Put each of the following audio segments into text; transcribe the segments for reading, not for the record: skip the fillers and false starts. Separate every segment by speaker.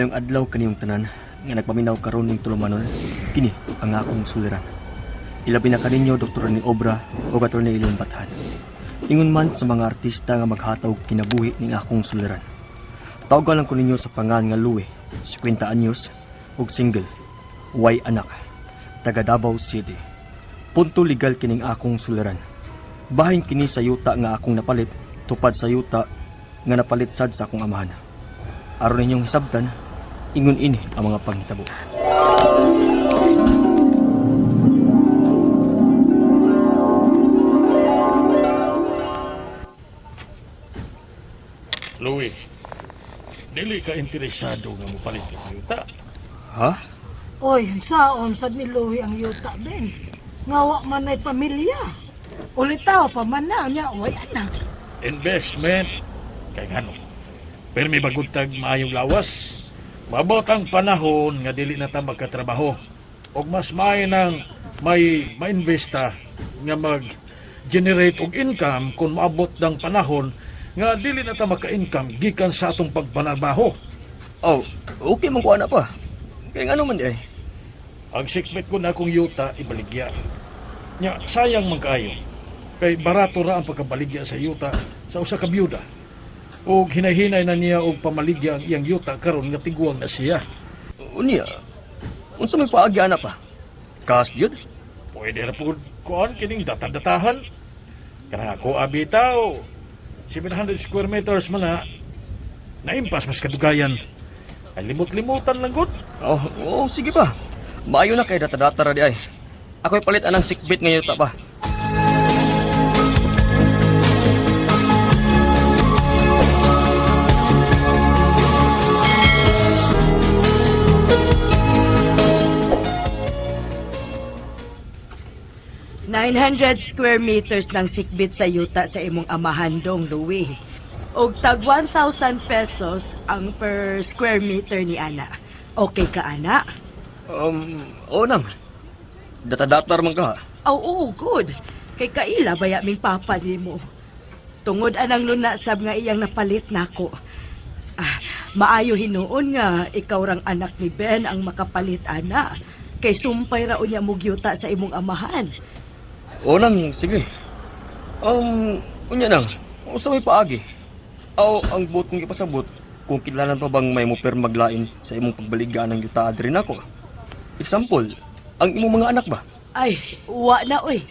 Speaker 1: Mayong adlaw kaniyong tanan nga nagpaminaw karon ning tulumanon, kini ang akong suliran. Ilabi na kaninyo Dr. ni Obra o Atty. Ilon Bathan. Ingon man sa mga artista nga maghatag kinabuhi ning akong suliran. Tawagan lang ko ninyo sa pangan nga Louie, 50 anyos, ug single, way anak, taga Davao City. Punto legal kining akong suliran. Bahin kini sa yuta nga akong napalit, tupad sa yuta nga napalit sad sa akong amahan. Aron ninyong hisabtan, ingon ini ang mga panghitabo.
Speaker 2: Louie, dili ka interesado nga mopalit og yuta.
Speaker 1: Ha?
Speaker 3: Oy, saon sad ni Louie ang yuta Ben. Ngawa man ay pamilya. Ulitaw pa man na niya, way anak.
Speaker 2: Investment kay ngano? Permi bagud tag maayong lawas. Mabot ang panahon nga dili na ta magkatrabaho. Og mas maayo nang may mainvesta nga mag generate og income kung maabot ng panahon nga dili na ta maka-income gikan sa atong pagpanarbaho.
Speaker 1: Oh, okay man ko ana pa. Kay ngano man di ay.
Speaker 2: Ang sikbit ko na akong yuta ibaligya. Nya sayang man kaayo. Kay barato ra ang pagkabaligya sa yuta sa usa ka byuda. Og hinay-hinay na niya og pamaligya ang iyang yuta karon nga tiguang na siya.
Speaker 1: Unya, unsa may paagi ana pa? Cash gyud?
Speaker 2: Pwede ra pud kuan kining data-datahan. Kanang ako abitaw 700 square meters man na naimpas mas kadugayan. Ay limot-limutan lang gud.
Speaker 1: Oh, oh, sige pa. Maayo na kay data-data ra di ay. Ako'y palit anang sikbit nga yuta pa.
Speaker 4: $900 square meters ng sikbit sa yuta sa imong amahan dong, Louie. Og tag 1,000 pesos ang per square meter ni Ana. Okay ka, Ana?
Speaker 1: Oo nang. Data-data ra man ka.
Speaker 4: Oh, oo, good. Kay kaila baya ming papa nimo. Tungod anang luna sab nga iyang napalit nako. Ah, maayo hinuon nga ikaw rang anak ni Ben ang makapalit ana. Kay sumpay ra unya mo gyuta sa imong amahan.
Speaker 1: Oo nang, sige. Unya nang, unsa may paagi? Aw, ang buot kong ipasabot, kung kinahanglan pa bang may mopirmag lain sa imong pagbaligya ng yuta adri nako. Example, ang imong mga anak ba?
Speaker 4: Ay, wa na oy.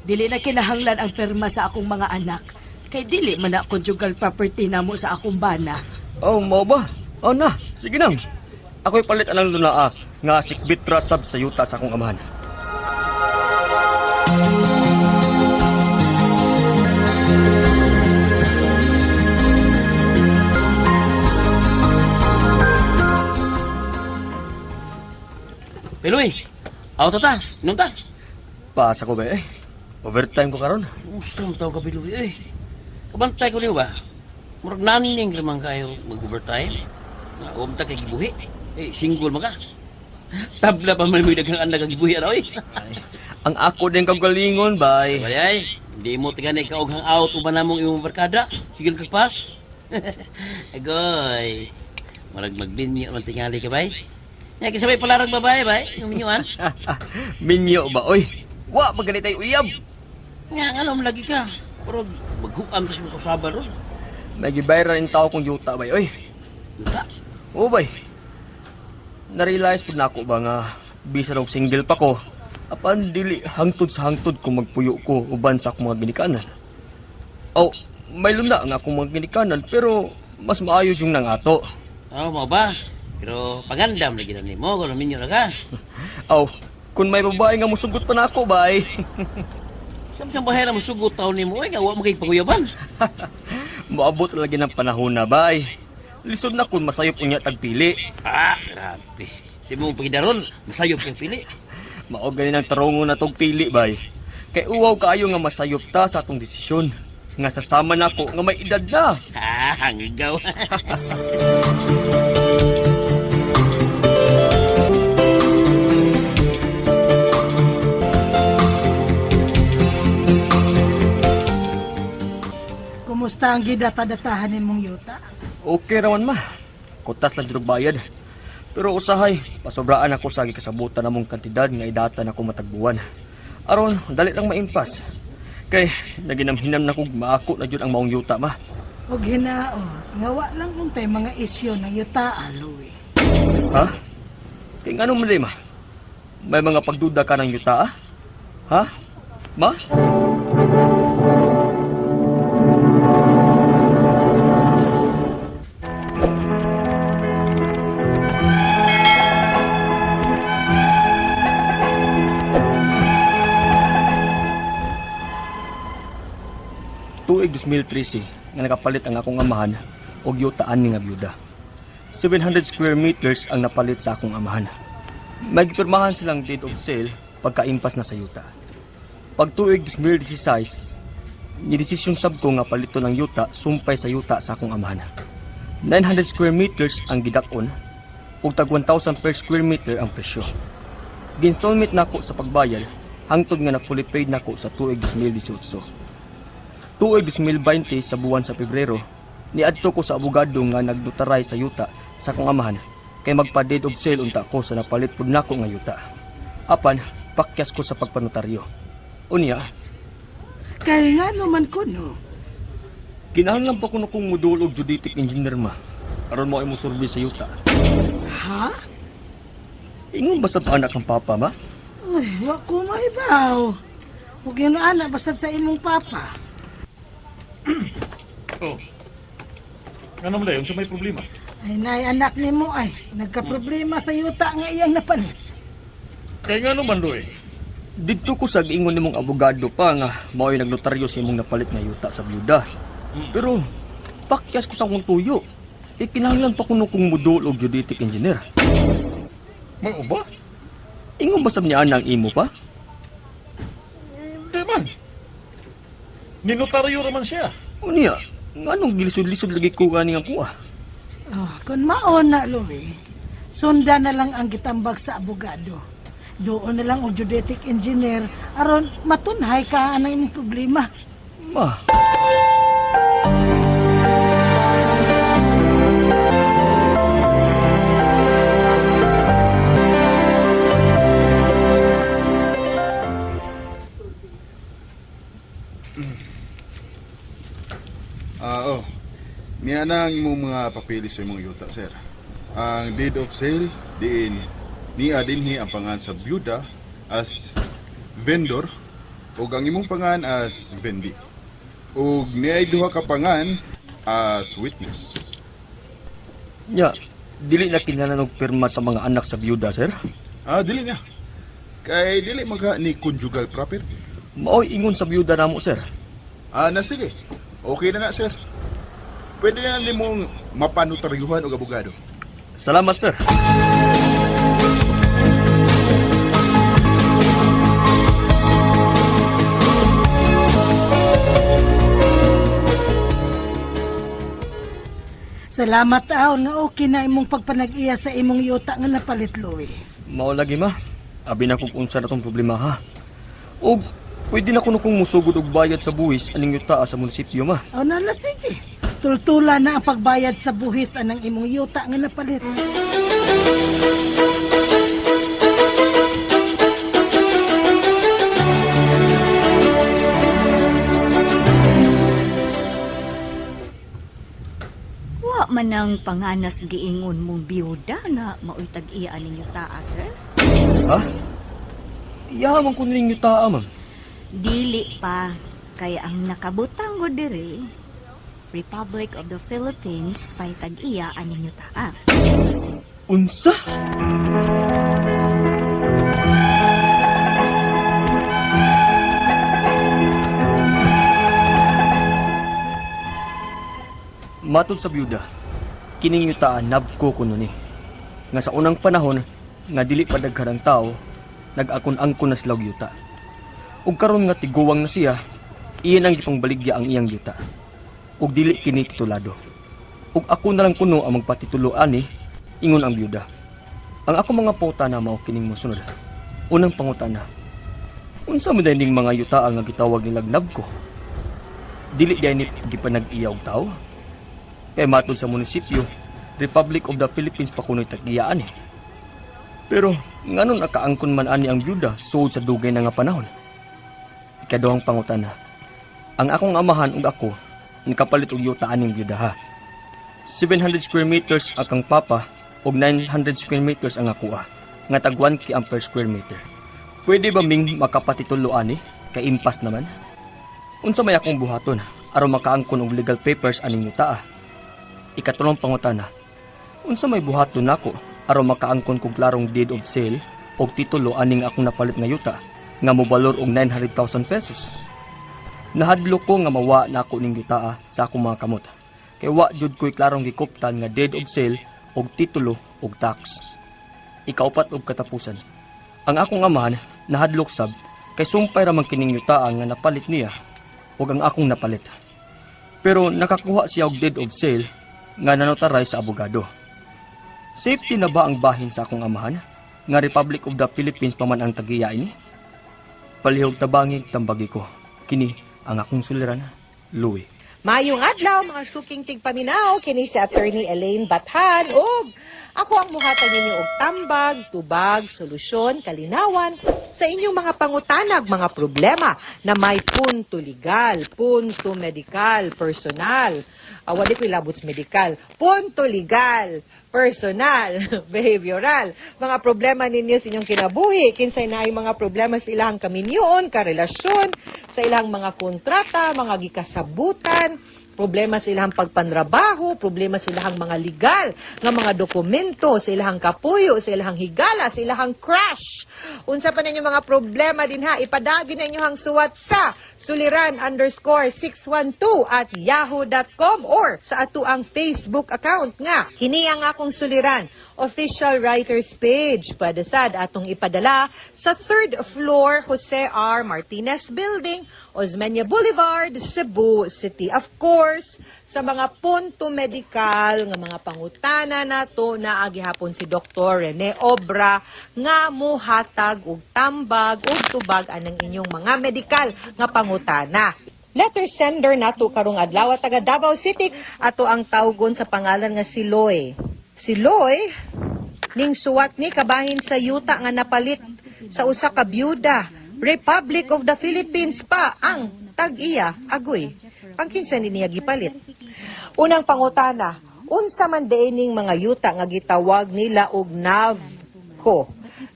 Speaker 4: Dili na kinahanglan ang perma sa akong mga anak. Kay dili man na conjugal property namo sa akong bana.
Speaker 1: Oh, mao ba? Oh na, sige nang. Ako'y palit anang lunaa nga sikbit ra sab sa yuta sa akong amahan.
Speaker 5: Piloy, auto ta, inom ta.
Speaker 1: Paasa ko ba eh. Overtime ko karon.
Speaker 5: Gusto mo tawag ka, Piloy, eh. Kabantay ko niyo ba? Murag naning lamang kayo mag-overtime. Nga, huwag ta kay gibuhi. Eh, single man ka. Tabla pa man mo'y daghang anak ang gibuhi, ano, eh.
Speaker 1: Ang ako din kagalingon, bay.
Speaker 5: Bali ay, hindi mo tiganay ka og hang-out uban namong imong barkada. Sige kag pas. Agoy. Murag magbinyo man tingali ka, bay. Nya kinsa may palarang babae, bay? Yung minyuan.
Speaker 1: Minyo ba, oy? Wa pa gani tayo uyab.
Speaker 5: Nga, alam lagi ka. Pero maghuam sa mga kausaban ron.
Speaker 1: May gibayran in tao kong yuta, bay, oy.
Speaker 5: Yuta.
Speaker 1: Oo, bay. Na-realize pud nako ba nga bisan og single pa ko, apan dili hangtod sa hangtod kung magpuyo ko uban sa akong mga ginikanan. Oh, may luna nga akong mga ginikanan pero mas maayo yung nangato.
Speaker 5: Oo, mao ba? Pero pagandam lagi na nimo kung minyo na ka.
Speaker 1: Aw, kung may babae nga musugot pa nako, bay.
Speaker 5: Samsang bahay na musugot taon nimo ay nga wa mo kay paguyaban.
Speaker 1: Moabot lagi ng panahon na, bay. Lisod na kung masayop unya tagpili.
Speaker 5: Ah, grabe. Si mong pagidaron, masayop kang pili.
Speaker 1: Mao gani ng tarungon na tog pili, bay. Kay uwaw kaayo nga masayop ta sa atong desisyon. Nga sasama nako nga may edad na.
Speaker 5: Ah, hangigaw.
Speaker 3: Kumusta ang gidata-datahan nimong yuta?
Speaker 1: Okay raman ma. Kutas lang jud og bayad. Pero usahay, pasobraan ako sa gikasabutan namong kantidad nga idata na ko matagbuan. Aron, dali lang maimpas. Kay naginamhinam na kog maako na jud ang maong yuta ma.
Speaker 3: Og hinaot, nga wa lang untay mga isyu ng yuta, Louie.
Speaker 1: Ha? Kay ngano man ma? May mga pagduda ka ng yuta ah? Ha? Ma? Tuig 2013 nga nakapalit ang akong amahan og yutaan ni nga byuda. 700 square meters ang napalit sa akong amahan. May gipirmahan silang deed of sale pagkaimpas na sa yuta. Pag tuig 2016, nidesisyon sab ko nga paliton ang yuta sumpay sa yuta sa akong amahan. 900 square meters ang gidak-on ug tag 1,000 per square meter ang presyo. Gi-installment nako sa pagbayad hangtod nga na fully paid nako sa tuig 2018. Tuig 2020 sa buwan sa Pebrero, niadto ko sa abogado nga nagnotaray sa yuta sa akong amahan kay magpa-deed of sale unta ko sa napalit pud nako nga yuta. Apan, pakyas ko sa pagpanotaryo. Unya,
Speaker 3: Kay nga naman ko, no?
Speaker 1: kinahanglan pa kuno kong modul og geodetic engineer ma aron mo mo survey sa yuta.
Speaker 3: Ha?
Speaker 1: Ingon ba sa anak ang papa ma?
Speaker 3: Uy, wa ko maibaw. Huwag yun anak, basta sa imong papa.
Speaker 2: Oh. Ano man dayon, sa may problema?
Speaker 3: Ay, nay, anak ni mo ay, nagka-problema sa yuta nga iyang napalit.
Speaker 2: Kay ngano man Louie?
Speaker 1: Didto ko sa giingon nimong abogado pa nga mao'y nagnotaryo sa imong napalit nga yuta sa byuda. Pero pakyas ko sa akong tuyo. E kinahanglan pa kuno kong modul og geodetic engineer.
Speaker 2: May uba?
Speaker 1: Ingon ba sab niya ang imo pa?
Speaker 2: Hindi man. Ninotaryo raman siya.
Speaker 1: Unya, nganong gilisod-lisod lagi ko gani nga kuha?
Speaker 3: Oh, kung maon na, Louie, sunda na lang ang gitambag sa abogado. Doon na lang og geodetic engineer aron matunhay ka ang imong problema.
Speaker 1: Ma,
Speaker 6: Ah, oh. Niya na ang imong mga papeles sa imong yuta, sir. Ang deed of sale diin niya dinhi ang pangan sa byuda as vendor ug ang imong pangan as vendi. Ug niay duha ka pangan as witness.
Speaker 1: nya, dili na kinahanglan og pirma sa mga anak sa byuda, sir.
Speaker 6: Ah, dili niya. Kay dili magha ni conjugal property.
Speaker 1: Mao'y ingon sa byuda namo, sir.
Speaker 6: Ah, na sige. Okay na na, sir. Pwede na nimong mapanotaryuhan og abogado.
Speaker 1: Salamat, sir.
Speaker 3: Salamat aw nga okay na imong pagpanag-iya sa imong yuta nga napalit, Louie.
Speaker 1: Mao lagi ma. Abi na kung unsa na tong problema ha. Og pwede na kuno kong musugod og bayad sa buwis aning yuta sa munisipyo ma.
Speaker 3: O nala, sige. Tultula na ang pagbayad sa buhis anang imong yuta nga napalit.
Speaker 7: Wa man ang panganas giingon mong biyuda nga maoy tag-iya ninyo taa, sir.
Speaker 1: Ha? Iyaman ko ning yuta ma'am.
Speaker 7: Dili pa kay ang nakabutang ko diri Republic of the Philippines pay tag-iya aninyo taa.
Speaker 1: Unsa? Matod sa byuda, kining yuta nabko kuno ni. Nga sa unang panahon nga dili pa daghan ang tao, nag-akon-angkon na sila og yuta. Ug karon nga tiguwang na siya, iyan ang gipangbaligya ang iyang yuta. Ug dili kini titulado. Ug ako na lang kuno ang magpatitulo ani, ingon ang byuda. Ang ako mga pangutana mao kining mosunod. Unang pangutana. Unsa man ning mga yuta ang nga gitawag nilag nabko? Dili diay ni gipanag-iya og tao? Kay matod sa munisipyo, Republic of the Philippines pa kuno'y tag-iya ani. Pero nganong nakaangkon man ani ang byuda sud sa dugay na nga panahon? Ikaduhang pangutana. Ang akong amahan ug ako nakapalit og yuta aning byuda ha. 700 square meters akang papa ug 900 square meters ang akoa nga tag 1K ang per square meter. Pwede ba ming makapatitulo ani? Kay impas naman. Unsa may akong buhaton aron makaangkon og legal papers aning yuta? Ikatulong pangutana. Unsa may buhaton nako aron makaangkon kog klarong deed of sale og titulo aning akong napalit nga yuta nga mobalor og 900,000 pesos? Nahadlok ko nga mawa nako ning yutaa sa akong mga kamot. Kay wa jud ko'y klarong gikuptan nga deed of sale og titulo og tax. Ikaupat og katapusan. Ang akong amahan nahadlok sab kay sumpay ra man kining yutaa nga napalit niya ug ang akong napalit. Pero nakakuha siya og deed of sale nga nanotaray sa abogado. Safety na ba ang bahin sa akong amahan nga Republic of the Philippines pa man ang tag-iya ini? Palihog tabangig tambagi ko. Kini ang akong suliran, Louie.
Speaker 8: Maayong adlaw, mga suking tigpaminaw, kini si Attorney Elaine Bathan ug ako ang muhatag ninyo og tambag, tubag, solusyon, kalinawan sa inyong mga pangutanag, mga problema na may punto legal, punto medikal, personal. Wali ko ilabot sa medikal. Punto legal, personal, behavioral. Mga problema ninyo sa inyong kinabuhi, kinsay naay mga problema sa ilang kaminyoon, karelasyon, sa ilang mga kontrata, mga gikasabutan, problema sa ilang pagpanrabaho, problema sa ilang mga legal nga mga dokumento, sa ilang kapuyo, sa ilang higala, sa ilang crush. Unsa pa ninyo mga problema din ha, ipadagi na inyo ang suwat sa suliran_612@yahoo.com or sa ato ang Facebook account nga kini ang Akong Suliran Official Writers Page. Pwede sad atong ipadala sa third floor, Jose R. Martinez Building, Osmeña Boulevard, Cebu City. Of course, sa mga punto medikal nga mga pangutana nato, naa gihapon si Dr. Rene Obra nga muhatag og tambag ug tubag anang inyong mga medikal nga pangutana. Letter sender nato karong adlaw, taga Davao City, ato ang tawgon sa pangalan nga si Loy. Si Loy ning suwat ni kabahin sa yuta nga napalit sa usa ka byuda. Republic of the Philippines pa ang tag-iya, agoy. Pangkinsa ni niya gipalit? Unang pangutana, unsa man diay ning mga yuta nga gitawag nila og NAVCO?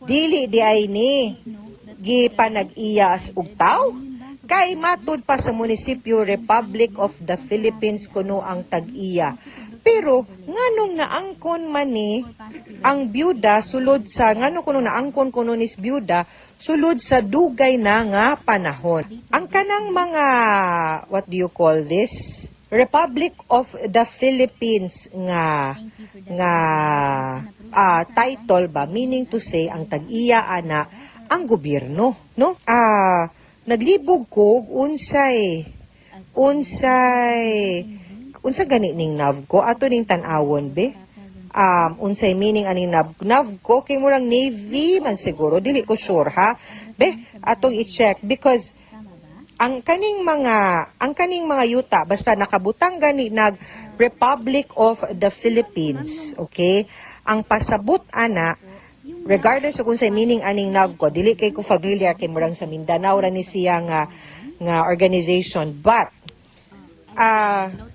Speaker 8: Dili di ay ni gipanag-iya og taw? Kay matud pa sa munisipyo, Republic of the Philippines kuno ang tag-iya. Pero nganong naangkon man ni ang byuda sulod sa ngano kuno naangkon kuno nis byuda sulod sa dugay na nga panahon? Ang kanang mga, what do you call this? Republic of the Philippines nga nga title ba, meaning to say ang tag-iya ana ang gobyerno, no? Naglibog ko unsay unsay unsa gani ning NAVCO. Ato ning tan-awon be, unsay meaning aning NAVCO, kay murang navy man siguro, dili ko sure ha be. Atong i-check because ang kaning mga yuta, basta nakabutang gani nag Republic of the Philippines, okay, ang pasabot ana, regardless of kung unsay meaning aning NAVCO, dili kay ko familiar kay murang sa Mindanao ra ni siya nga nga organization, but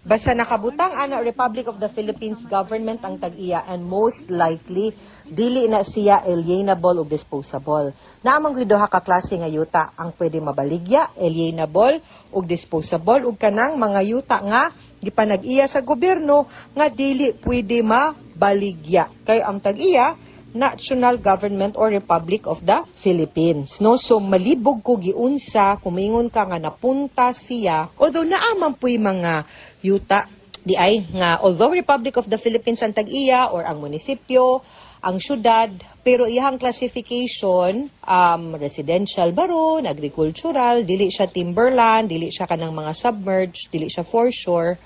Speaker 8: basta nakabutang ana Republic of the Philippines government ang tag-iya and most likely dili na siya alienable o disposable. Naa man gyud duha ka klase nga yuta ang pwede mabaligya, alienable ug disposable, ug kanang mga yuta nga gipanag-iya sa gobyerno nga dili pwede mabaligya kay ang tag-iya national government or Republic of the Philippines, no? So malibog ko giunsa kumingon ka nga napunta siya, although naa man puy mga yuta di ay nga although Republic of the Philippines ang tag-iya or ang munisipyo, ang syudad, pero iyang classification residential baron, agricultural, dili siya timberland, dili siya kanang mga submerged, dili siya foreshore,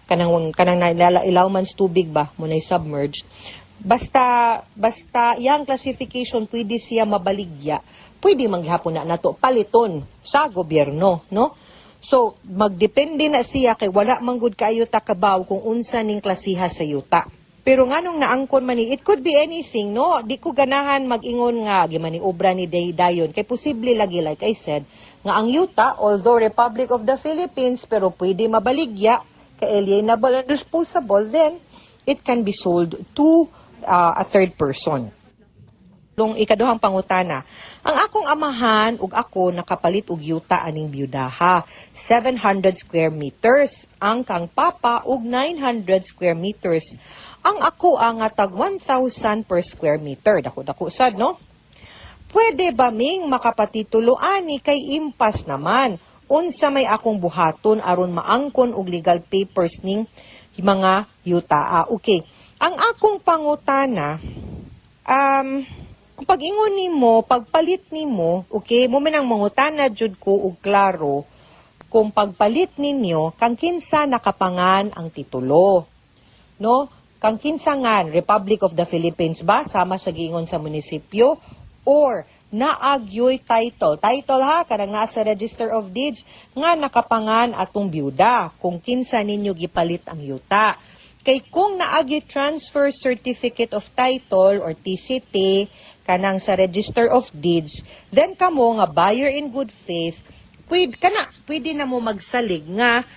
Speaker 8: kanang kanang nailala ilaw man sa tubig ba mo nay submerged. Basta basta iyang classification pwede siya mabaligya, pwede manggihapon na nato paliton sa gobyerno, no? So magdepende na siya kay wala man gud kaayo ta kabaw kung unsa ning klasiha sa yuta. Pero nganong naangkon man ni, it could be anything, no? Di ko ganahan mag-ingon nga gimaniobra ni Day dayon kay posible lagi, like I said, nga ang yuta, although Republic of the Philippines, pero pwede mabaligya kay alienable and disposable, then it can be sold to a third person. Long ikaduhang pangutana, ang akong amahan ug ako nakapalit og yuta aning byudaha, 700 square meters ang kang papa ug 900 square meters ang ako, ang nga tag 1,000 per square meter. Dako-dako sad, no? Pwede ba ming makapatitulo ani kay impas naman? Unsa may akong buhaton aron maangkon og legal papers ning mga yuta? Ah, okay. Ang akong pangutana, kung pag-ingon nimo, pagpalit nimo, okay, mo man ang mangutana jud ko og klaro kung pagpalit ninyo kang kinsa nakapangan ang titulo. No? Kang kinsa ngan, Republic of the Philippines ba sama sa giingon sa munisipyo or naagyoy title? Title ha, kanang naa sa Register of Deeds nga nakapangan atong byuda kung kinsa ninyo gipalit ang yuta. Kay kung naagyoy transfer certificate of title or TCT kanang sa Register of Deeds, then kamo nga buyer in good faith, pwede kana pwede na mo magsalig nga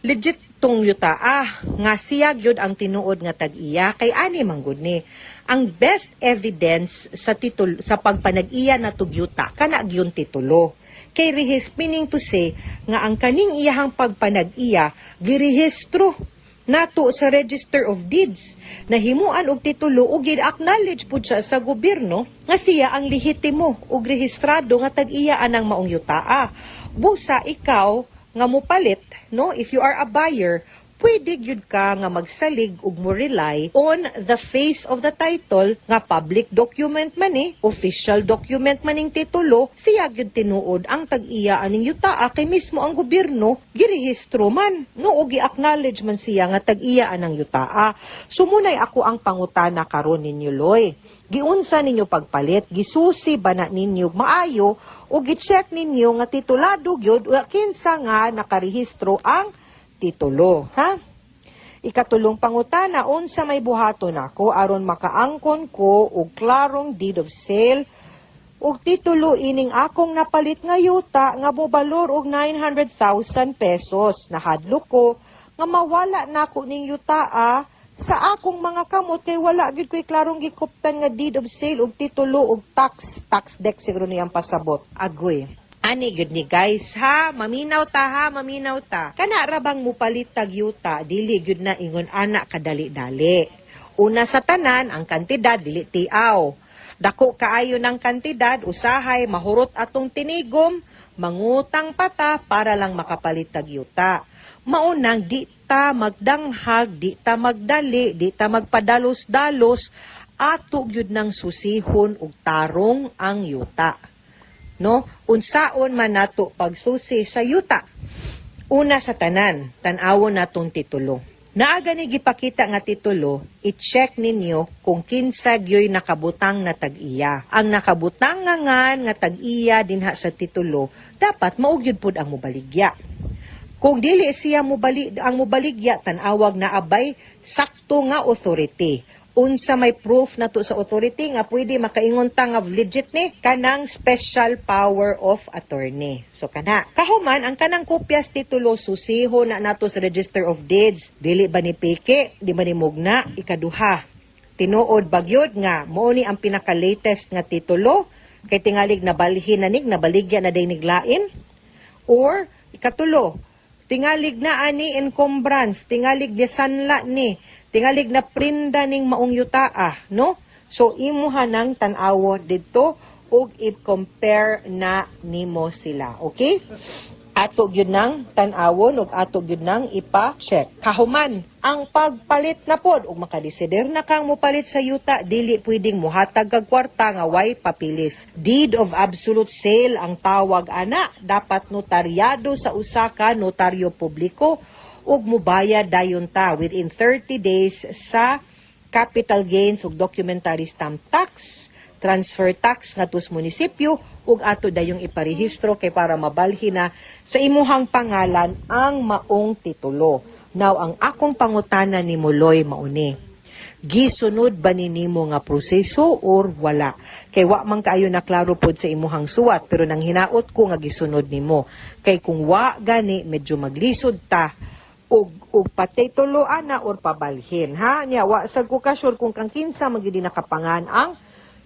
Speaker 8: legit tong yuta, ah, nga siya gyud ang tinuod nga tag-iya. Kay ani man gud ni, ang best evidence sa titulo sa pagpanag-iya na tug yuta, kana gyud titulo, kay rehis, meaning to say nga ang kaning iyahang pagpanag-iya girehistro nato sa Register of Deeds, nahimuan og titulo ug gi-acknowledge pud siya sa gobyerno nga siya ang lehitimo ug rehistrado nga tag-iya anang maong yutaa. Busa ikaw nga mopalit, no, if you are a buyer, pwede gyud ka nga magsalig ug mo rely on the face of the title nga public document man ni, official document man ning titulo, siya gyud tinuod ang tag-iya aning yutaa kay mismo ang gobyerno girehistro man, no, ug gi-acknowledge man siya nga tag-iya anang yutaa. So munay ako ang pangutana karon ninyo, Loy. Giunsa ninyo pagpalit? Gisusi ba na ninyo maayo o gi-check ninyo nga titulado gyud o kinsa nga nakarehistro ang titulo, ha? Ikatulong pangutana, unsa may buhaton nako aron makaangkon ko og klarong deed of sale ug titulo ining akong napalit nga yuta nga mobalor og 900,000 pesos? Nahadlok ko nga mawala nako ning yutaa sa akong mga kamot kay wala gyud ko'y klarong gikuptan nga deed of sale ug titulo ug tax dec siguro niyang pasabot. Agoy. Ani gyud ni, guys, ha, maminaw ta ha, maminaw ta. Kana ra bang mupalit tag yuta, dili gyud na ingon ana kadali-dali. Una sa tanan, ang kantidad dili tiaw. Dako kaayo ng kantidad, usahay mahurot atong tinigom, mangutang pata para lang makapalit tag yuta. Maunang di ta magdanghag, di ta magdali, di ta magpadalos-dalos, ato gyud nang susihon og tarong ang yuta. No? Unsaon man nato pagsusi sa yuta? Una sa tanan, tan-awon natong titulo. Naa gani gipakita nga titulo, i-check ninyo kung kinsa gyoy nakabutang na tag-iya. Ang nakabutang nga ngan nga tag-iya dinha sa titulo, dapat mao gyud pud ang mobaligya. Kung dili siya mobali ang mobaligya, tan-awag na abay sakto nga authority. Unsa may proof nato sa authority nga pwede makaingon ta nga legit ni? Kanang special power of attorney. So kana. Kahuman ang kanang kopyas titulo, susiho na nato sa Register of Deeds. Dili ba ni peke? Di ba ni mugna? Ikaduha, tinuod bagyod nga mao ni ang pinaka-latest nga titulo kay tingalig nabalhin na nig nabaligya na day niglain? Or ikatulo, tingalig na ani encumbrance, tingalig sanla ni, tingalig na prinda ning maong yutaa, no? So imuha nang tan-awon didto ug i-compare na nimo sila, okay? Ato gyud nang tan-awon ug ato gyud nang ipa-check. Kahuman, ang pagpalit na pod ug makadesider na kang mopalit sa yuta, dili pwedeng mohatag kag kwarta nga way papilis. Deed of absolute sale ang tawag ana, dapat notaryado sa usa ka notaryo publiko ug mobayad dayon ta within 30 days sa capital gains ug documentary stamp tax, transfer tax ngadto sa munisipyo ug ato dayong iparehistro kay para mabalhin na sa imuhang pangalan ang maong titulo. Now, ang akong pangutana ni Muloy mauni. Gisunod ba ni nimo nga proseso or wala? Kay wa man kaayo na klaro pod sa imuhang suwat, pero nang hinaot ko nga gisunod nimo. Kay kung wa gani, medyo maglisod ta og patitulo ana or pabalhin, ha? Nya wa sad ko ka sure kung kang kinsa magidi nakapangan ang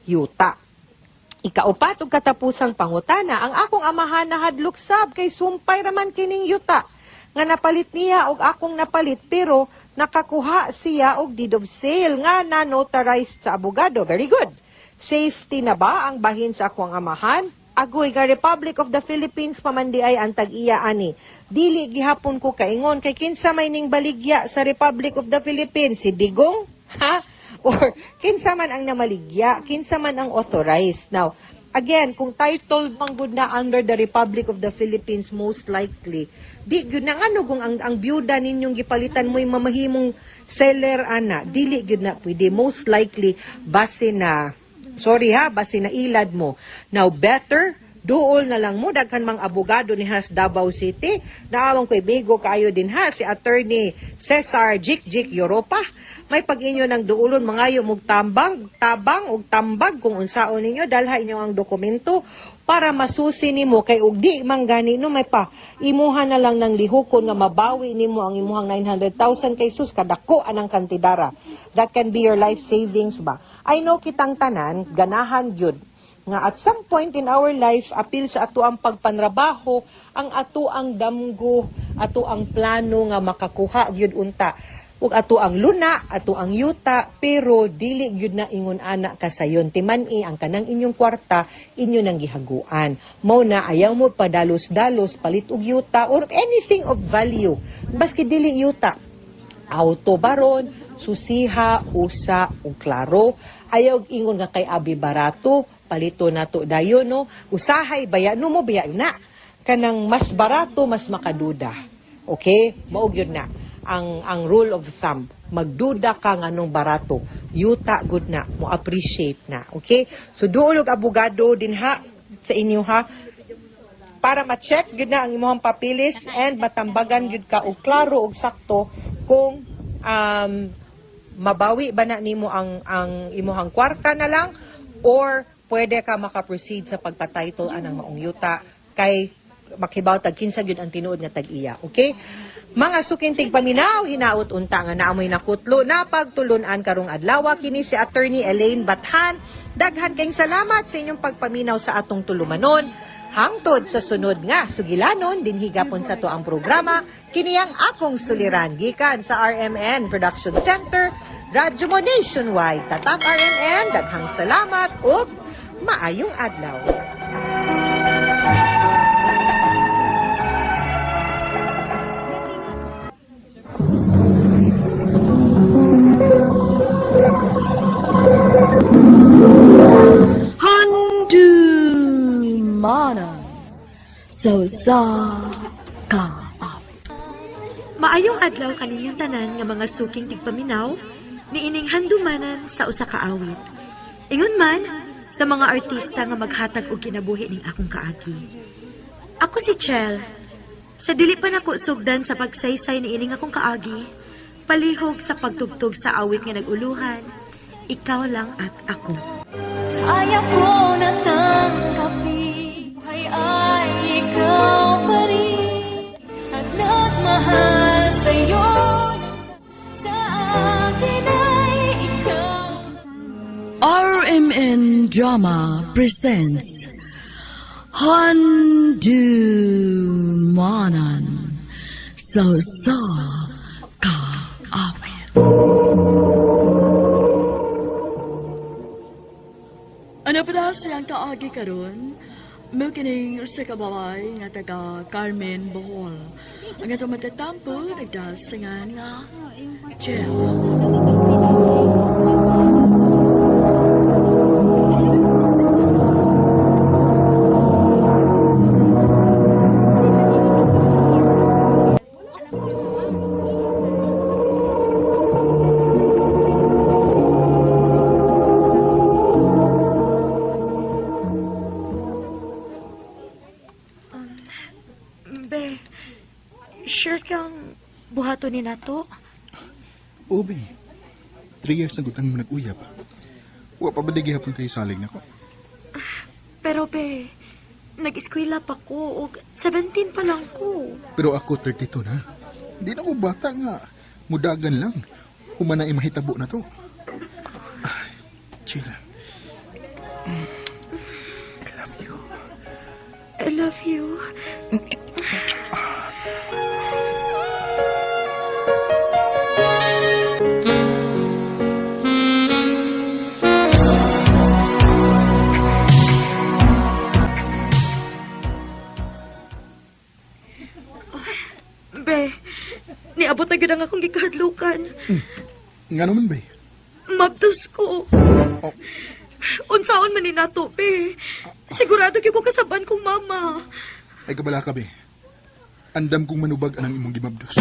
Speaker 8: yuta. Ikaupat ug katapusang pangutana, ang akong amahan nahadlok sab kay sumpay raman kining yuta nga napalit niya og akong napalit, pero nakakuha siya og deed of sale nga na notarized sa abogado. Very good. Safety na ba ang bahin sa akong amahan? Agoy nga Republic of the Philippines pamandi ay ang tag-iya ani. Dili gihapon ko kaingon kay kinsa may ning baligya sa Republic of the Philippines, si Digong? Ha? Or kinsa man ang namaligya, kinsa man ang authorized. Now, again, kung title man gud na under the Republic of the Philippines, most likely di gyud na ngano kung ang byuda ninyong gipalitan mo'y mamahimong seller ana, dili gyud na pwede, most likely base na, sorry ha, base na ilad mo. Now, better duol na lang mo, daghan mang abogado ni has Davao City. Naawang ko'y bigo kaayo din ha, si Attorney Cesar Jik Jik Europa. May pag-inyo ng duulon, mangayo mog tambang, tabang og tambag kung unsaon ninyo, dalha inyo ang dokumento para masusi nimo, kay og di man gani no, may pa imuha na lang ng lihukon nga mabawi nimo ang imuhang 900,000, kay sus kadako anang kantidara. That can be your life savings ba. I know kitang tanan ganahan gyud nga at some point in our life, apil sa ato ang pagpanrabaho, ang ato ang damgo, ato ang plano nga makakuha gyud unta ug ato ang luna, ato ang yuta, pero dili gyud na ingon ana kasayon. Timan-i ang kanang inyong kwarta, inyo nang gihaguan. Mao na ayaw mo padalos-dalos palit og yuta or anything of value. Baski dili yuta, auto baron, susiha, usa ug klaro. Ayaw ingon nga kay abi barato, palito nato dayon no. Usahay baya no mo baya na. Kanang mas barato mas makaduda. Okay? Mao gyud na ang rule of thumb. Magduda ka nganong barato, yuta good na mo appreciate na. Okay? So duol og abogado din ha sa inyo ha, para ma-check gyud na ang imong papilis and matambagan gyud ka og klaro og sakto kung mabawi ba na nimo ang imuhang kwarta na lang or pwede ka maka-proceed sa pagpa-title anang maong yuta kay makibaw tag kinsa gyud ang tinuod nga tag-iya. Okay? Mga sukintig paminaw, hinaut unta nga naamoy nakutlo na pagtulunan karong adlaw, kini si Attorney Elaine Bathan. Daghan kayong salamat sa inyong pagpaminaw sa atong tulumanon. Hangtod sa sunod nga sugilanon dinhi gapon sa to ang programa, kini ang akong suliran gikan sa RMN Production Center, Radyo Mo Nationwide. Tatak RMN, daghang salamat ug maayong adlaw.
Speaker 9: Handumanan sa usa ka awit.
Speaker 10: Maayong adlaw kaninyong tanan nga mga suking tigpaminaw niining handumanan sa usa ka awit. Ingon man sa mga artista nga maghatag og kinabuhi ning akong kaagi. Ako si Chel. Sa dili pa nako sugdan sa pagsaysay niining akong kaagi, palihog sa pagtugtog sa awit nga nag-uluhan, ikaw lang at ako.
Speaker 11: Kaya ko na tanggapin, ay ikaw pa rin at nagmahal sa'yo, sa akin ay ikaw.
Speaker 9: RMN Drama presents Handumanan sa usa ka awit. Ano pa na siyang kaagi karon? Mao kining usa ka babae nga taga Carmen, Bohol. Ang atong matatampo nagdasingan nga Jill.
Speaker 10: Be, sure kang buhaton ni nato?
Speaker 12: Ubi,
Speaker 6: 3 years na gud ang nag-uyab. Wa pa ba di gihapon kay salig nako?
Speaker 10: Pero be, nag-eskwela pa ko og 17 pa lang ko.
Speaker 6: Pero ako 32 na. Di na ko bata nga. Mudagan lang. Humana ay mahitabo na to. Ay, chill. I love you.
Speaker 10: I love you. Be, niabot na gid ang akong gikahadlukan.
Speaker 6: Nga naman, be?
Speaker 10: Mabdos ko.
Speaker 6: Oh.
Speaker 10: Unsaon man ni nato, be. Sigurado gyud ko kasaban kong mama.
Speaker 6: Ay, kabala ka, be. Andam kong manubag anang imong gimabdos.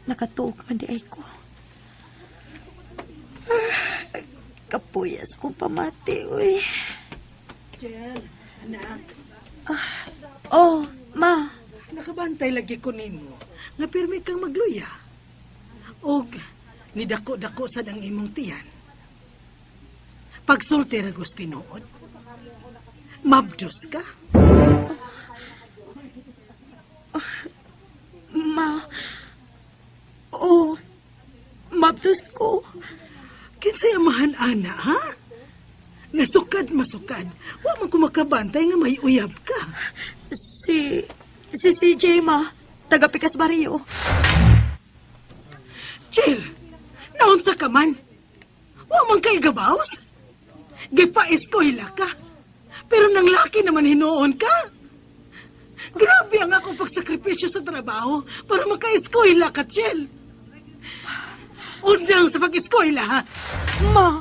Speaker 10: Nakatuog man di ay ko. Kapuyas akong pamati, uy.
Speaker 3: Jel, anak.
Speaker 10: Oh, ma.
Speaker 3: Nakabantay lagi ko nimo. Nga pirmi kang magluya. Og nidako-dako sad ang imong tiyan. Pagsulti ra gusto tinuod. Mabdos ka?
Speaker 10: Ma. Oh, mabdos ko.
Speaker 3: Kinsay amahan ana, ha? Nga sukad masukad. Wa man ko makabantay nga may uyab ka.
Speaker 10: Si CJ, ma. Taga Pikas Barrio.
Speaker 3: Chill! Naunsa ka man? Wa man kay gabaws? Gipa-eskwela ka. Pero nang laki naman hinuon ka. Grabe ang akong pagsakripisyo sa trabaho para maka-eskwela ka, Chill. Undang sa pag-eskwela, ha?
Speaker 10: Ma!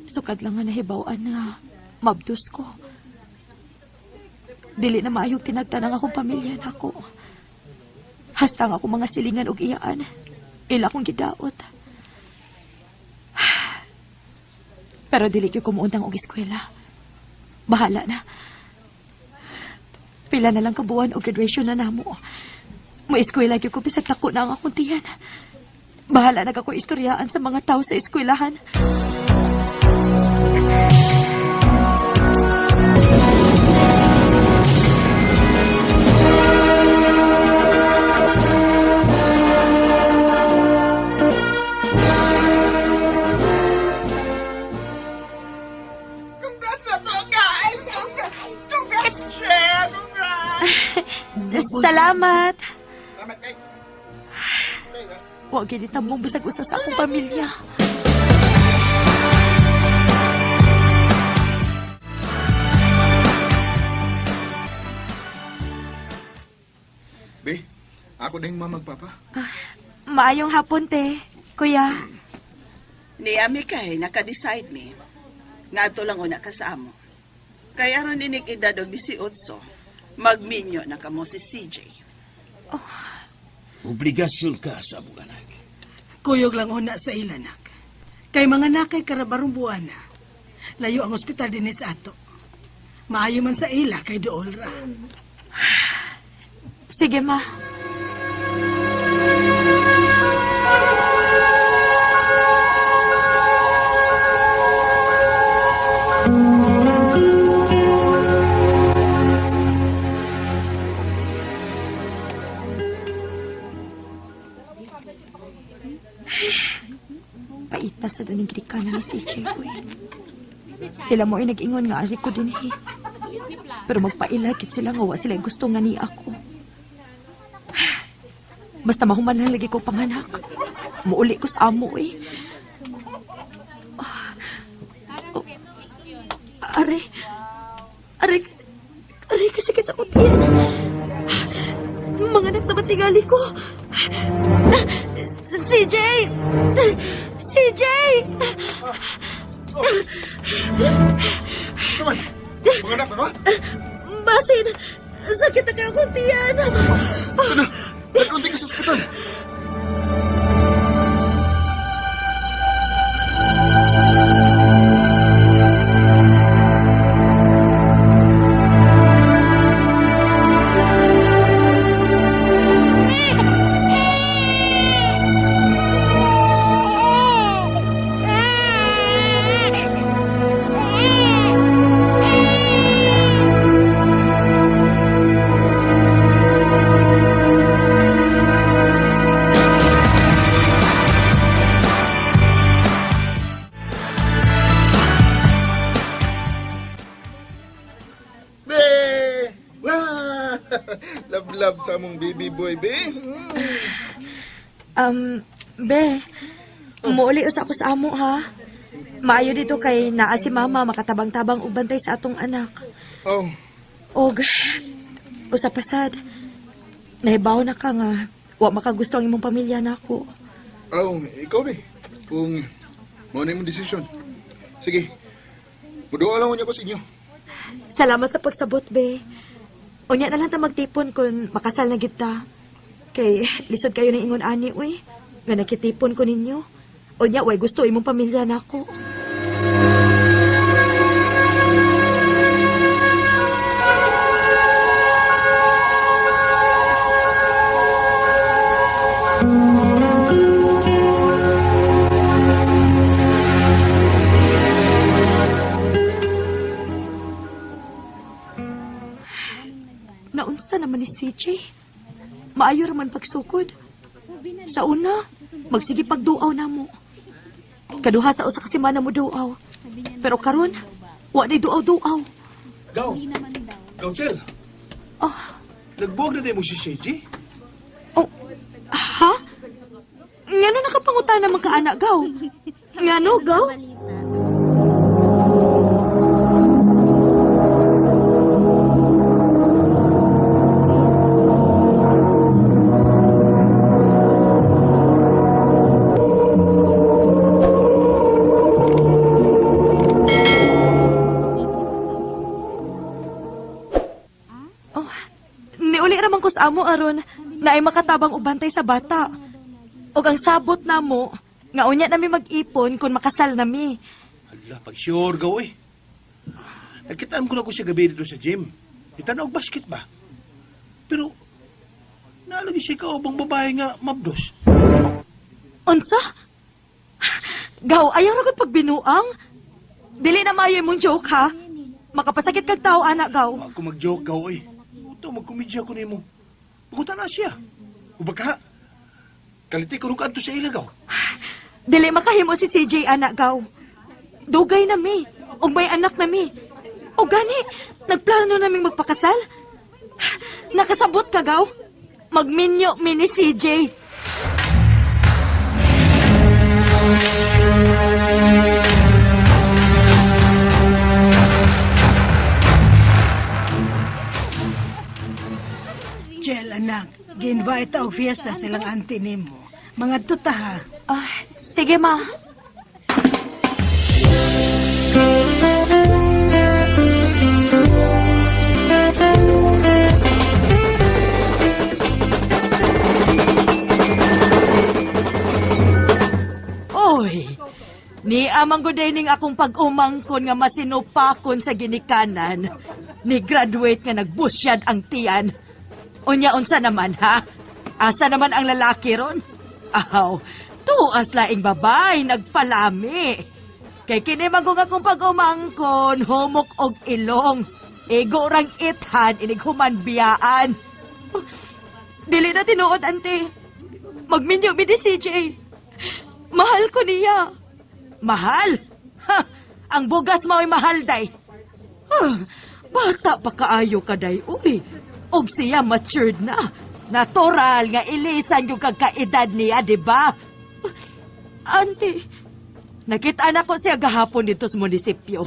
Speaker 10: Sukad lang nga nahibaw-an nga mabdos ko. Dili na maayog tinagtanang akong pamilya nako. Hasta nga akong mga silingan og iyaan. Ila akong gidaot. Pero dili gyud ko muundang og eskwela. Bahala na. Pila na lang kabuan og graduation na namo. Mo-eskwela gyud ko bisag dako na ang akong tiyan. Bahala na ako istoryaan sa mga tao sa eskwelahan.
Speaker 12: Congrats na to, guys! Congrats, Cher! Congrats!
Speaker 10: Salamat.
Speaker 12: Salamat, kay.
Speaker 10: Wa gid tambong bisag usa sa akong pamilya.
Speaker 6: Be, ako na yung mamagpapa.
Speaker 10: Maayong hapon, te. Kuya.
Speaker 13: Ni ami kay naka-decide mi. Ngadto lang una ka sa amo. Kay aron inig edad og 18, magminyo na kamo si CJ.
Speaker 10: Oh.
Speaker 5: Obligasyon ka sa among anak.
Speaker 3: Kuyog lang una sa ilanak. Kay mga nakay karabarong buwana. Layo ang ospital dinhi sa ato. Maayo man sa ila kay dool ra.
Speaker 10: Sige, ma. Paita sa doon yung ginikanan ni CJ ko eh. Sila mo ay nag-ingon nga ari ko din eh. Pero magpailagit sila nga wa sila gusto nga ni ako. Basta mahuman lang lagi ko panganak. Muuli ko sa amo eh. Oh, are, are, are kasi sa kutiyan. Mga anak na ba tingali ko?
Speaker 4: CJ! CJ!
Speaker 6: Come on. Mga anak na ka?
Speaker 4: Basin! Sakit na kayo kong tiyan.
Speaker 6: Ano? Nagkunti ka sa ospital. Be! Wah! Love-love sa among baby boy, be.
Speaker 10: Be, muuli usa ako sa amo, ha? Maayo dito kay naa si mama makatabang-tabang og bantay sa atong anak.
Speaker 6: Oh.
Speaker 10: Og, usa pasad, nahibaw na ka nga, wa makagusto ang imong pamilya nako.
Speaker 6: Oh, ikaw, be. Kung mao na imong desisyon. Sige, muduha lang unya ko sa inyo.
Speaker 10: Salamat sa pagsabot, be. Unya na lang ta magtipon kung makasal na gid ta. Kay lisod kayo ng ingon ani, uy. Nga nakitipon ko ninyo. Unya, way gusto imong pamilya nako. Naunsa naman ni CJ? Maayo raman pagsukod. Sa una, magsige pagduaw na mo. Kaduha sa usa ka semana mo duaw. Pero karon, wa nay duaw-duaw.
Speaker 14: Gaw. Gaw, Chel.
Speaker 10: Oh.
Speaker 14: Nagbuwag na din mo si CJ?
Speaker 10: Oh, ha? Ngano nakapangutana man ka, anak, Gaw? Ngano, Gaw? Niuli ra man ko sa amo aron naay makatabang og bantay sa bata. Og ang sabot namo nga unya nami mag-ipon kun makasal nami.
Speaker 14: Ala, pag sure gaw eh. Nagkitaan ko na ko siya gabi dito sa gym. Itanaw og basket ba? Pero naalagi siya kaubang babae nga mabdos.
Speaker 10: Unsa? Gaw, ayaw ra gud pagbinuang. Dili na maayo imong joke ha. Makapasakit kag tao ana, Gaw.
Speaker 14: Ako mag-joke gaw eh. Ito, magkomedya ko nimo. Pagutan na siya. O baka, kaliti ko nung kanto sa ilagaw.
Speaker 10: Dili makahimo si CJ, anak, Gaw. Dugay na mi. Og may anak na mi. O gani, nagplano naming magpakasal. Nakasabot ka, Gaw. Magminyo mi ni CJ.
Speaker 3: Jel, anak, gi-invite og fiesta silang auntie nimo. Mga tuta ha.
Speaker 10: Ah, sige, ma. Oy, ni amang guday ning akong pag-umangkon nga masinupakon sa ginikanan. Ni graduate nga nagbusyad ang tiyan. Unya unsa naman ha? Asa naman ang lalaki ron? Aw, tuas laing babay nagpalami. Kay kini magong akong pag-umangkon, humok og ilong. Igo rang ithan, inighuman biyaan. Oh, dili na tinuod, ante. Magminyo mi ni CJ. Mahal ko niya. Mahal? Ha, ang bugas mao'y mahal, day. Huh, bata pa kaayo ka, day. Uy, og siya matured na. Natural nga ilisan yung kagkaedad niya, di ba? Ante, nakita na ko siya gahapon dito sa munisipyo.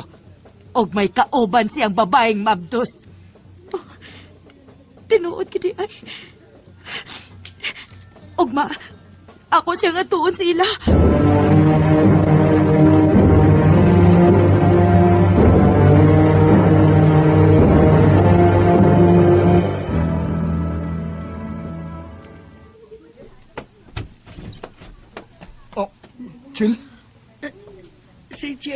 Speaker 10: Og may kauban siyang babaeng mabdos. Oh, tinuod gid ay. Ugma, Ako siyang atuon sa ila.
Speaker 6: Oh, Chill?
Speaker 3: CJ?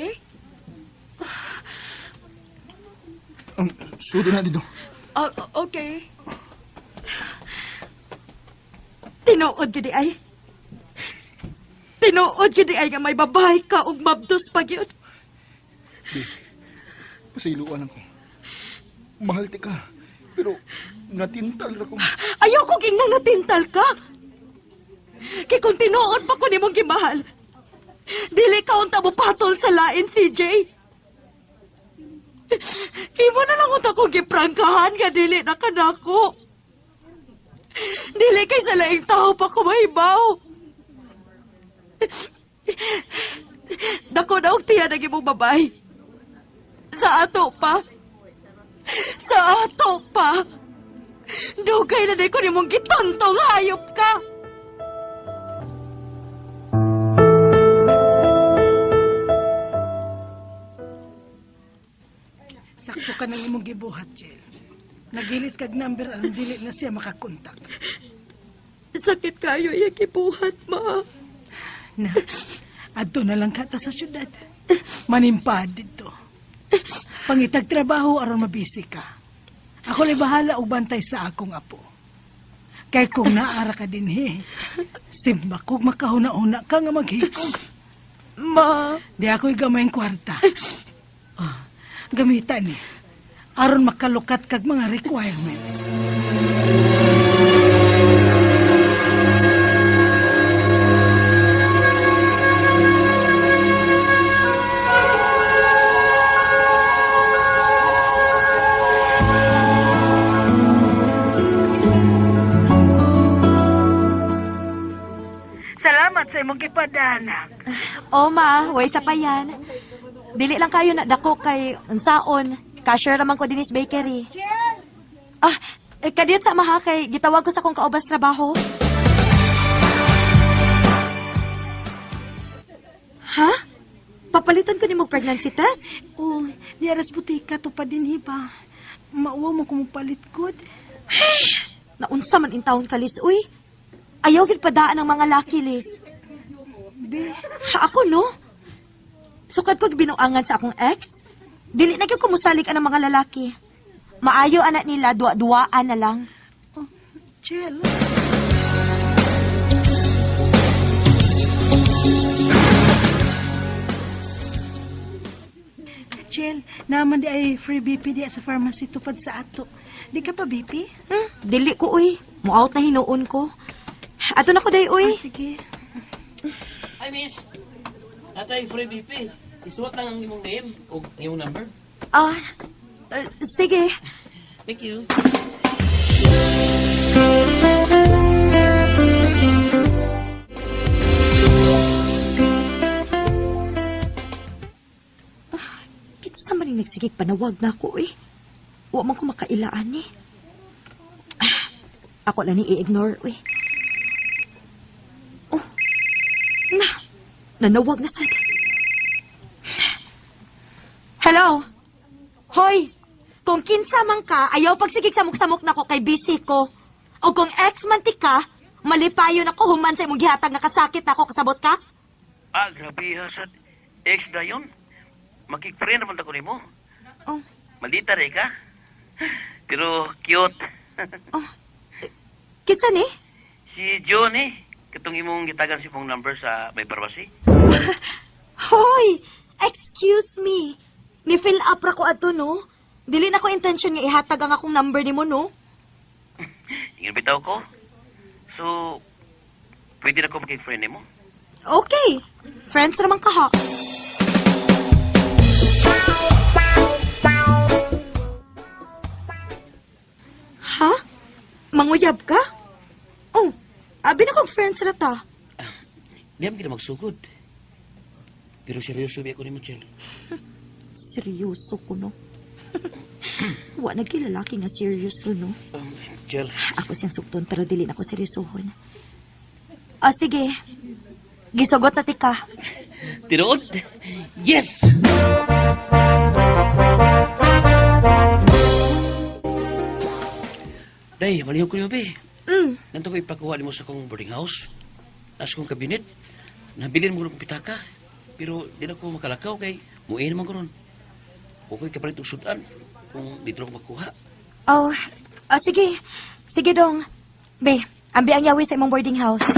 Speaker 6: Sudo na dito.
Speaker 9: Okay.
Speaker 4: Tinuod gyud ay. Tinuod gyud ay nga may babae ka og mabdos pa gyud.
Speaker 6: Pasayloan ako. Mahal ti ka. Pero natintal ra ko.
Speaker 4: Ayaw ko ginang natintal ka. Kay kung tinuod pa ko nimong gimahal, dili ka unta mo patol sa lain, CJ. Imo na lang unta kong giprangkahan nga dili na kanako. Dili kay sa laing tao pa ko mahibaw. Dako na og tiyan ang imong babay. Sa ato pa. Sa ato pa. Dugay na di ko nimong gituntong hayop ka.
Speaker 3: Sakto ka ng imong gibuhat, Jill. Nagilis kag number aron dili na siya makakontak.
Speaker 4: Sakit kayo iya gibuhat, ma.
Speaker 3: Na, adto na lang ka ta sa syudad. Manimpad dito. Pangitag trabaho aron mabisi ka. Ako lay bahala og bantay sa akong apo. Kay kung naara ka dinhi, simba kog makahuna-huna ka nga maghikog.
Speaker 4: Ma.
Speaker 3: Di ako'y gamayng kwarta. Ah, gamitan ni. Aron makalukat kag mga requirements. Salamat sa imong gipadanak.
Speaker 10: O ma, way sa pa yan. Dili lang kayo na dako kay unsaon. Cashier naman ko dinis bakery. Ah, kadiyot sa maha kay gitawag ko sa akong kaubas trabaho. Ha? Papalitan ko nimo pregnancy test?
Speaker 3: Oh, di aras butika to pa din hiba. Mauwa mo kumupalit kod.
Speaker 10: Naunsa man in taon ka, Liz, uy. Ayaw gid padaan ang mga laki, Liz.
Speaker 3: Be.
Speaker 10: Ha, ako, no? Sukad ko binuangan sa akong ex. Dili na gyud ko mosalig ang mga lalaki. Maayo anak nila, duwa-duwaan na lang.
Speaker 3: Oh, chill. Chill, naman di ay free BP di sa pharmacy tupad sa ato. Di ka pa BP?
Speaker 10: Hmm? Dili ko, uy. Mo-out na hinuon ko. Ato na ko day, uy.
Speaker 3: Ah, sige.
Speaker 5: Hi, miss. Atay free BP. Isuwat lang ang imong name o imong number.
Speaker 10: Ah, sige.
Speaker 5: Thank you.
Speaker 10: Kita sa maning nagsigig panawag na ako, eh. Wa man ko makailaan, eh. Ah, ako lang ni i-ignore, eh. Oh, na, nanawag na sad. Hello? Hoy, kung kinsa man ka, ayaw pagsigig samok-samok na ko kay busy ko. O kung ex man ti ka, malipayon ako human sa imong gihatag nga kasakit na ako, kasabot ka?
Speaker 5: Ah, grabe ha, sad. Ex na yun. Makik-friend naman ako nimo.
Speaker 10: Oh.
Speaker 5: Maldita rin ka. Pero cute.
Speaker 10: Oh. Kinsa ni?
Speaker 5: Si John eh. Katong imong gitagan si mong number sa may pharmacy.
Speaker 10: Hoy! Excuse me. Ni-fill up ra ko adto, no? Dili na ko intention nga ihatag ang akong number nimo, no?
Speaker 5: Ingon bitaw ko. So, pwede na ko makik-friend nimo?
Speaker 10: Okay. Friends naman ka, ha? Ha? Manguyab ka? Oh, abi na kong friends ra ta.
Speaker 5: Di man kita magsugod. Pero seryoso bi ako nimo, Chel.
Speaker 10: Seryoso ko, no? Wa nagkilalaki nga serious, no?
Speaker 5: Chel.
Speaker 10: Ako siyang sukton, pero dili na ko seryosohon. O sige. Gisugot na tika.
Speaker 5: Tinuod? Yes! Day, malihog ko niyo, be. Nanto ko ipakuha nimo sa akong boarding house. Nasa kong kabinet. Nabilin mo ko ng pitaka. Pero di na ko makalakaw kay muin naman ko ron. Okay, kapalit og sudan kung dito ako makuha.
Speaker 10: Oh, o sige. Sige dong. Be, ambi ang yawi sa imong boarding house.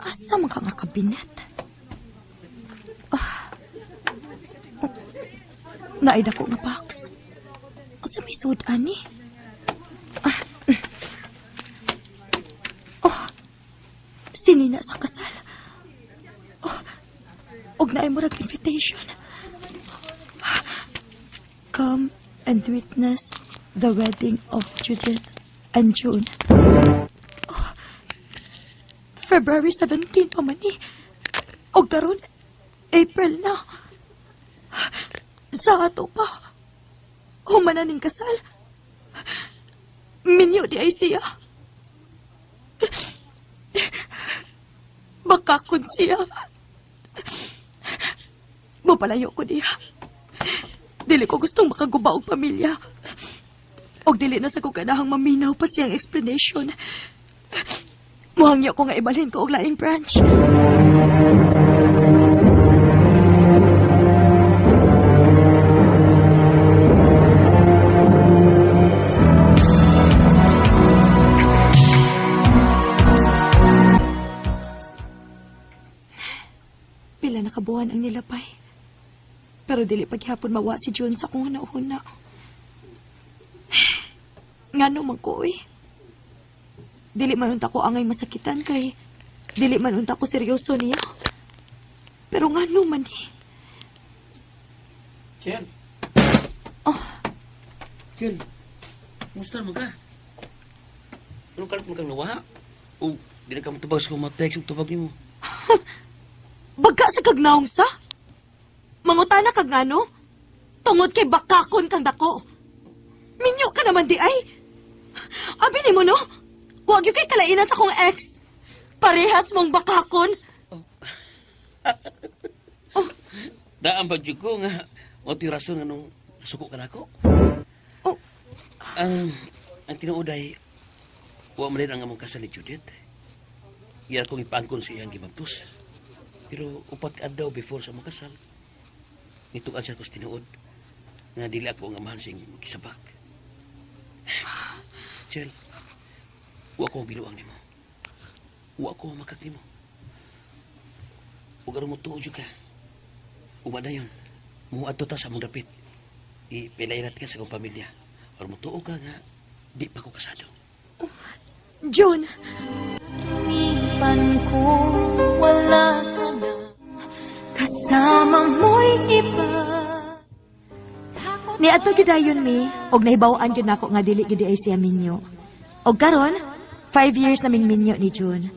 Speaker 10: Asa man ka nga kabinet? Ah. Oh. Naay dako nga box. Unsa may sud ani? Ah. Oh. Sinina sa kasal. Oh. Og naay murag invitation. Come and witness the wedding of Judith and June. Oh, February 17 pa man ni. Og karon April na. Sa ato pa. Human na ning kasal. Minyo di ay siya. Baka kun siya. Mapalayo ko diha. Dili ko gustong makaguba og pamilya. Og dili na sa ko ganahang maminaw pa siyang explanation. Muhangyo ko nga ibalhin ko og laing branch. Pila na kabuhan ang nilapay. Pero dili paghapon mawa si June sa akong huna-huna. Ngano man ko, oy. Dili man unta ko angay masakitan kay dili man unta ko seryoso niya. Pero ngano man ni.
Speaker 5: Chen.
Speaker 10: Oh.
Speaker 5: Chen. Musta man ka? Anong kalit man kang nawa? O dili ka motubag sa akong mga text ug tubag nimo.
Speaker 10: Baga sa kagnaong sa? Mangutana kag ngano? Tungod kay bakakon kang dako. Minyo ka naman di ay. Abi nimo no? Wag gyud kay kalainan sa kong ex. Parehas mong bakakon.
Speaker 5: Oh. Oh. Daan ba jud ko nga mao to'y rason nga nung nasuko ka nako?
Speaker 10: Oh.
Speaker 5: Ang tinuod ay wa man din ang among kasal ni Judith. Iya akong ipaangkon sa iyang gibabtos. Pero upat ka adlaw before sa among kasal, nituan siya ko sa tinuod nga dili ako ang amahan sa iyang gisabak. Chel, wa ko biluang nimo. Wa ko makak nimo. Ug aron mo tuo jud ka. Uma dayon, muadto ta sa among dapit. Ipilairat ka sa akong pamilya. Aron mo tuo ka nga di pa ko kasado.
Speaker 10: Oh, June.
Speaker 11: Pan ko, wala ka na. Kasama mo'y iba.
Speaker 10: Niadto gyud dayon mi, og nahibaw-an gyud nako nga dili gyud ay siya minyo. Og karon, 5 years naming minyo ni June.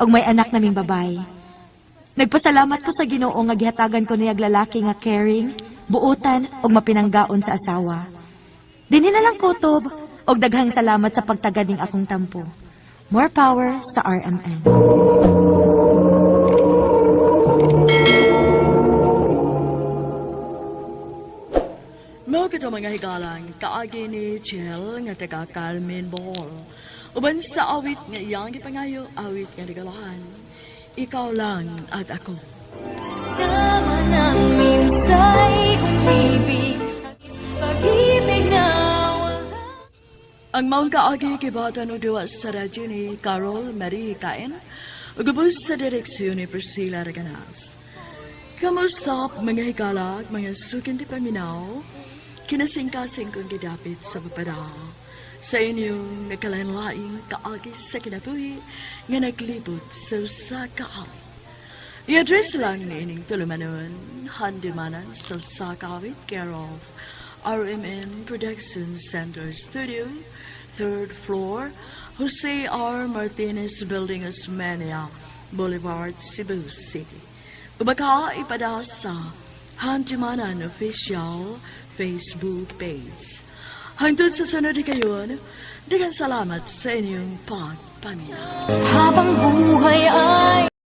Speaker 10: Og may anak naming babae. Nagpasalamat ko sa Ginoo nga gihatagan ko niyag lalaki nga caring, buotan og mapinanggaon sa asawa. Dinhi na lang kutob og daghang salamat sa pagtagad ning akong tampo. More power sa RMN.
Speaker 9: Mao kito mga higalang kaagi ni Chel nga taga Carmen Bohol. Uban sa awit nga iyang gipangayo, awit nga regalahan. Ikaw lang at ako.
Speaker 11: Tama nang minsa'y umibig, pag-ibig na wala.
Speaker 9: Ang maong kaagi gibatan og duwa sa radyo ni Carol Marie Caen, ug ubos sa direksyon ni Priscilla Reganas. Kamusta mga higalag, mga sukin di paminaw, kinasingkasing kong gidapit sa papada. Sa inyong nakalain-laing kaagi sa kinabuhi nga naglibot sa usa ka awit. I-address lang ni ining tulumanon, handumanan sa usa ka awit, care of RMN Production Center Studio, 3rd floor, Jose R. Martinez Building, Osmeña Boulevard, Cebu City. Ubaka ipada sa Handumanan Official Facebook page. Hangtod sa sunod higayon, daghang salamat sa inyong pagpaminaw.
Speaker 11: Habang buhay ay